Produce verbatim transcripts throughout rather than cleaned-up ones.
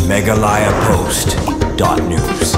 Meghalaya Post dot news.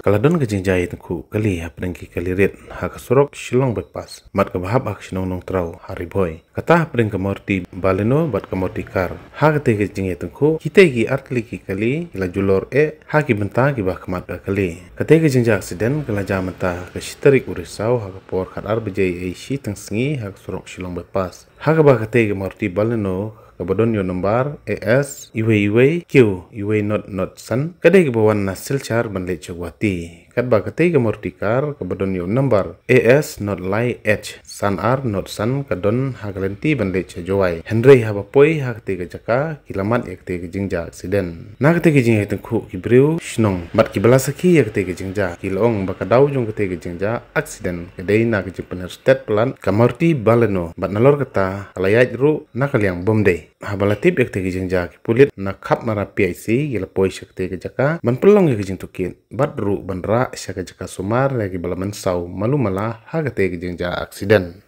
Ka la don ka jingjia ïatyngkhuh kali hapdeng ki kali rit ha ka surok Shillong Bypass, mat kaba hap ha ka shnong Nongtraw ha Ri Bhoi. Kata hapdeng ka Maruti Baleno bad ka Maruti car. Ha katei ka jingïatyngkhuh, kitei ki artylli ki kali ki la julor eh ha ki bynta kiba khmat ka kali. Katei ka jingjia aksiden ka la jia mynta ha ka shi tarik u Risaw ha ka por khatar baje ïa shi tang sngi ha ka surok Shillong Bypass. Ha kaba katei ka Maruti Baleno kaba don ïa u nombar A S iwei iwei Q iwei not not san, ka dei kaba wan na Silchar ban leit sha Guwahati. Katba katei ka Maruti car kaba don ïa u nombar A S not lai H san ar not san, ka don ha ka lynti ban leit sha Jowai. Hynrei haba poi ha katei ka jaka, ki la mad ïa katei ka jingjia aksiden. Na katei ka jingïatyngkhuh, ki briew shnong bad kiba la sakhi ïa katei ka jingjia ki la ong ba ka daw jong katei ka jingjia aksiden ka dei na ka jingpynher stet palat ka Maruti Baleno, bad nalor kata ka la ïaid ruh na ka liang bymdei. Haba la tip ïa katei ka jingjia, ki pulit na Khapmara P I C ki la poi sha katei ka jaka ban pynlong ïa ka jingtohkit bad ruh ban rah sha ka jaka sumar ïa kiba la mynsaw malu mala ha katei ka jingjia aksiden.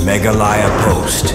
Meghalaya Post